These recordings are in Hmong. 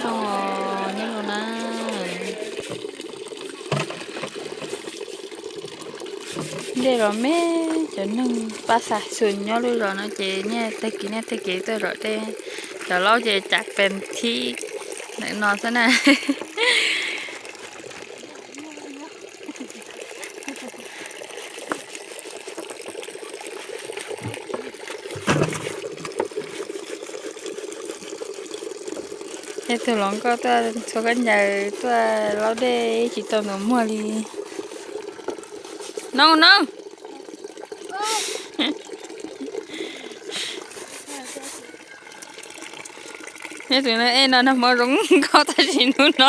Nyob zoo na. Dej los me, cov neeg pab xa xu nyob lub zos no ces niaj tag kis niaj tag kis tuaj zom dej. Cov laus ces cav pes thib ntawm no xwb na. Ib tug hluas nkauj tuaj ntxhua khaub ncaws tuaj laub dej tsis tau ntus muag li. No no. Peb tus neeg ej no nag hmo zoo nkauj tab sis hnub no,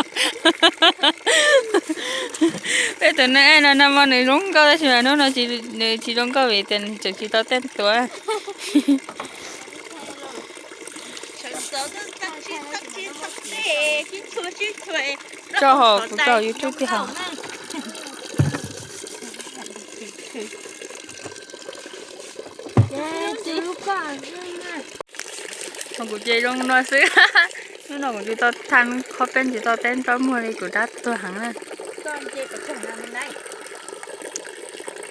peb tus neeg ej no nag hmo nws zoo nkauj tab sis mas hnub no nws tsis zoo nkauj vim tias nws tseem tsis tau tej tuav. Tso hauv kuv tso YouTube tij hauv. Kuv ces zoo no xwb. Hnub no kuv tsis tau tha qhob peb tsis tau teb nroj muag li kuv rab tuag heev na.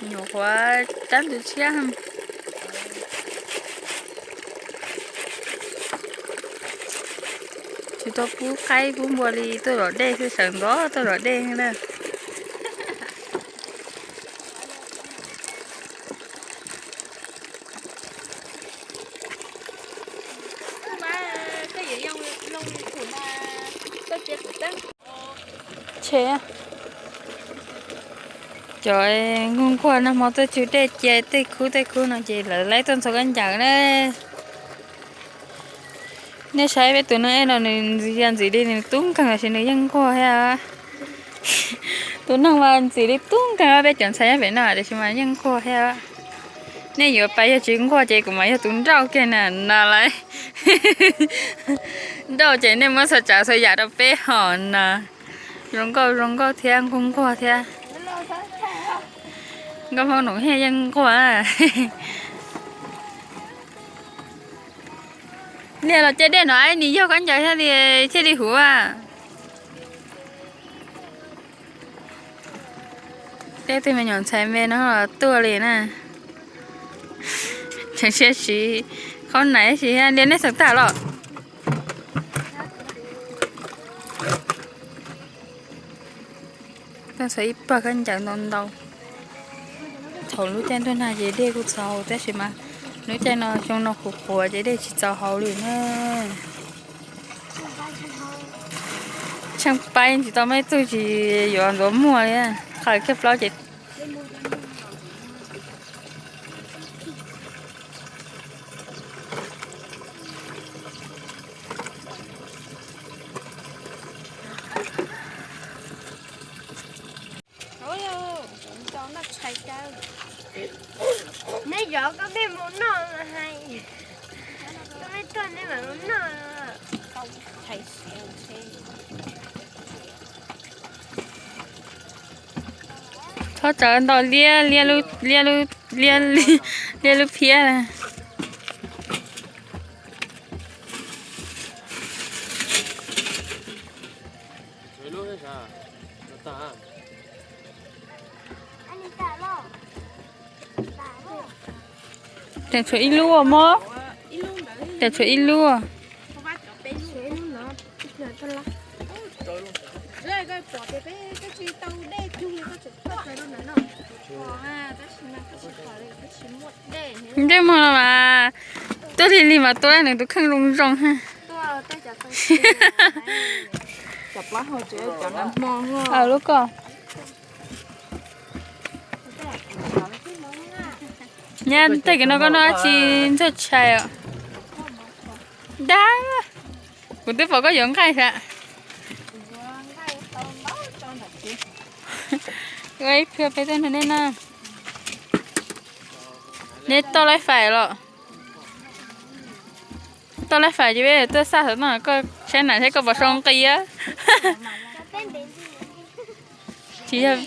Nyuam qhuav rab ntws tshiab. Tsis tau pub qaib pub npua li, tuaj zom dej xwb, sawv ntxov tuaj zom dej na. Tshe, cov nquag nquag nag hmo tuaj tsw dej cia tej khub tej khub no ces lawv laib tuaj ntxhua khaub ncaws na. Nej saib peb tus neeg ej no nws ntxim li nws tub nkeeg los sis nws yeej nquag thiab. Tus neeg mas ntxim li tub nkeeg peb cov ntxhais nyob pem no tiam sis mas yeej nquag thiab. Nej yuav pais yog tsis nquag ces kuv mas yog tus nrauj kiag na no lauj. Nrauj ces nej muab txhua tsav txhua yam rau peb hos na. Zoo nkauj zoo nkauj thiab nquag nquag thiab. Nkauj Hmoob noom hiaj yeej nquag. Liag los caij dej no es nws yog khaub ncaws thiaj li, thiaj li huv a. Tej tug me nyuam ntxhais me no los tuaj li na. Tseem siab siv qhaub nais siv liag nej xeem tag los. Tuaj ntxhua ib pawg khaub ncaws ntau ntau. Thaum lub caij ntuj nag ces dej kuj txaus hauv tab sis mas lub caij no xyoo no qhuav qhuav ces dej tsis txaus hauv li na. Tsheej paib tsis tau, muaj ib tug tsis yuav ntxuav muag li, qhov kiag plaub ces Neb zov koj mej mus noj hais, koj mej tuaj neb mam mus noj. Thov tsawv ntaus liab, liab lub, liab lub, liab, liab lub phiab. Tseem tshuav ib lub mog, tseem tshuav ib lub. Ntsej muag no mas tuaj lig lig mas tuaj nws tus kheej zoo zoo ha. Lub ko. Nyab, tej kev no koj noj dab tsi ntxuag tshais os? Dab, kuv twb pom koj yuav nqaij thiab. Ua ib pliag peb tuaj nrog nej noj. Neb toj laib fais los? Toj laib fais ces peb tuaj xaj xov tooj koj saib na saib koj puas sau nqi. Tsis yog,